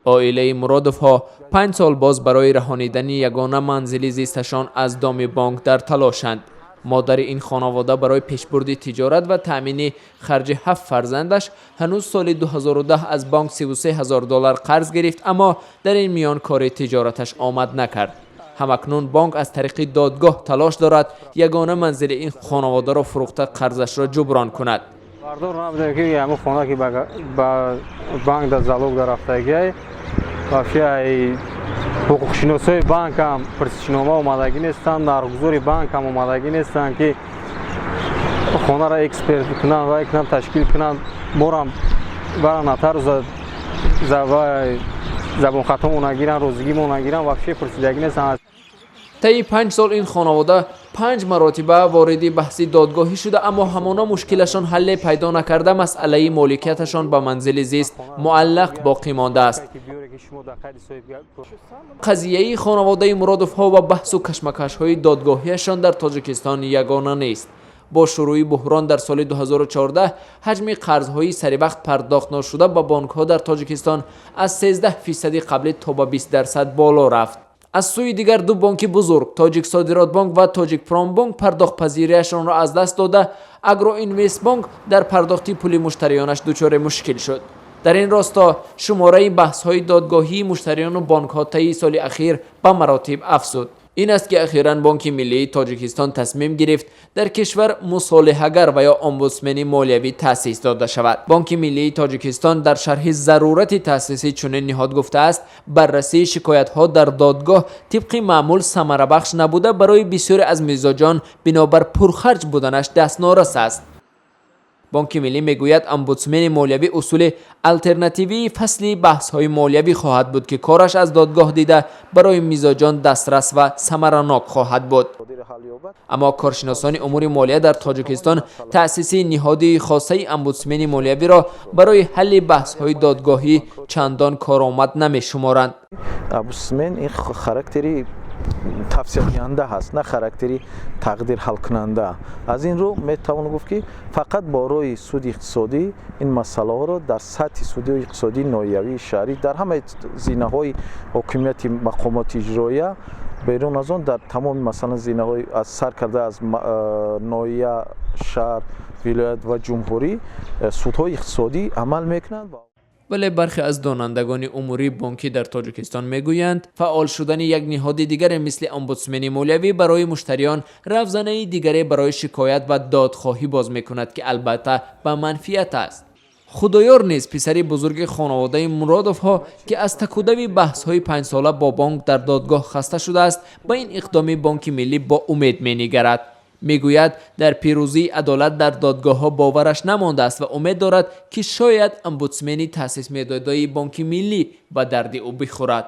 Оилаи Муродовҳо 5 сол боз барои раҳонидани ягона манзили зисташон аз доми бонк дар талошанд. Модари ин хонавода барои пешбурди тиҷорат ва таъмини харҷи ҳафт фарзандаш ҳанӯз соли 2010 аз бонк 33 ҳазор доллар қарз гирифт, аммо дар ин миён кори тиҷораташ омад накард. Ҳамакнун бонк аз тариқи додгоҳ талош дорад ягона манзили ин хонаводаро фурӯхта, қарзашро ҷуброн кунад. Бардор набудем, ки ҳамун хона, ки ба банк дар залог дарафтагиай, вообще ай ҳуқуқшиносои банк ҳам пурсишнома омадагӣ нестанд, нархгузори банк ҳам омадагӣ нестанд, ки хонаро эксперт кунанд, вай кунанд, ташкил кунанд. Морам баран нотариус забонхатомона гиранд, розигимона гиранд, вообще пурсидагӣ нестанд. Таи 5 сол ин хонавода панҷ маротиба вориди баҳси додгоҳӣ шуда, аммо ҳамона мушкилашон ҳалле пайдо накарда, масъалаи моликияташон ба манзили зист муаллақ боқӣ мондааст. Қазияи хонаводаи Муродовҳо ва баҳсу кашмакашҳои додгоҳиашон дар Тоҷикистон ягона нест. Бо шурӯи буҳрон дар соли 2014 ҳаҷми қарзҳои саривақт пардохтношуда ба бонкҳо дар Тоҷикистон аз 13 фисади қаблӣ то ба 20% боло рафт. Аз сӯи дигар, ду бонки бузург, Тоҷиксодиротбонк ва Тоҷикпромбонк, пардохтпазириашонро аз даст дода, Агроинвестбонк дар пардохти пули муштариёнаш дучори мушкил шуд. Дар ин росто шумораи баҳсҳои додгоҳии муштариёну бонкҳо таи соли ахир ба маротиб афзуд. Ин аст, ки ахиран Бонки миллии Тоҷикистон тасмим гирифт, дар кишвар мусолиҳагар ва ё омбудсмени молиявӣ таъсис дода шавад. Бонки миллии Тоҷикистон дар шарҳи зарурати таъсиси чунин ниҳод гуфтааст, баррасии шикоятҳо дар додгоҳ тибқи маъмул самарабахш набуда, барои бисёре аз мизоҷон бинобар пурхарҷ буданаш дастнорас аст. Бонки миллӣ мегӯяд, омбудсмени молиявӣ усули алтернативии фасли баҳсҳои молиявӣ хоҳад буд, ки кораш аз додгоҳ дида барои мизоҷон дастрас ва самаранок хоҳад буд. Аммо коршиносони умури молия дар Тоҷикистон таъсиси ниҳоди хосаи омбудсмени молиявиро барои ҳалли баҳсҳои додгоҳӣ чандон коромад намешуморанд. Омбудсмен ин характери тавсиядиҳанда ҳаст, на характери тақдир ҳалкунанда. Аз ин рӯ метавон гуфт, ки фақат бо роҳи суди иқтисодӣ ин масъалаҳоро дар сатҳи суди иқтисодии ноҳиявии, шаҳрӣ, дар ҳамаи зинаҳои ҳокимияти мақомоти иҷроия, берун аз он дар тамоми, масалан, зинаҳои аз сар карда аз ноҳия, шаҳр, вилоят ва ҷумҳурӣ судҳои иқтисодӣ амал мекунанд. Вале бархе аз донандагони умури бонкӣ дар Тоҷикистон мегӯянд, фаъол шудани як ниҳоди дигаре мисли омбудсмени молиявӣ барои муштариён равзанаи дигаре барои шикоят ва додхоҳӣ боз мекунад, ки албатта ба манфиат аст. Худоёр низ, писари бузурги хонаводаи Муродовҳо, ки аз такудави баҳсҳои панҷсола бо бонк дар додгоҳ хаста шудааст, ба ин иқдоми Бонки миллӣ бо умед менигарад. Мегӯяд, дар пирӯзии адолат дар додгоҳҳо бовараш намондааст ва умед дорад, ки шояд омбудсмени таъсис медодаи Бонки миллӣ ба дарди ӯ бихӯрад.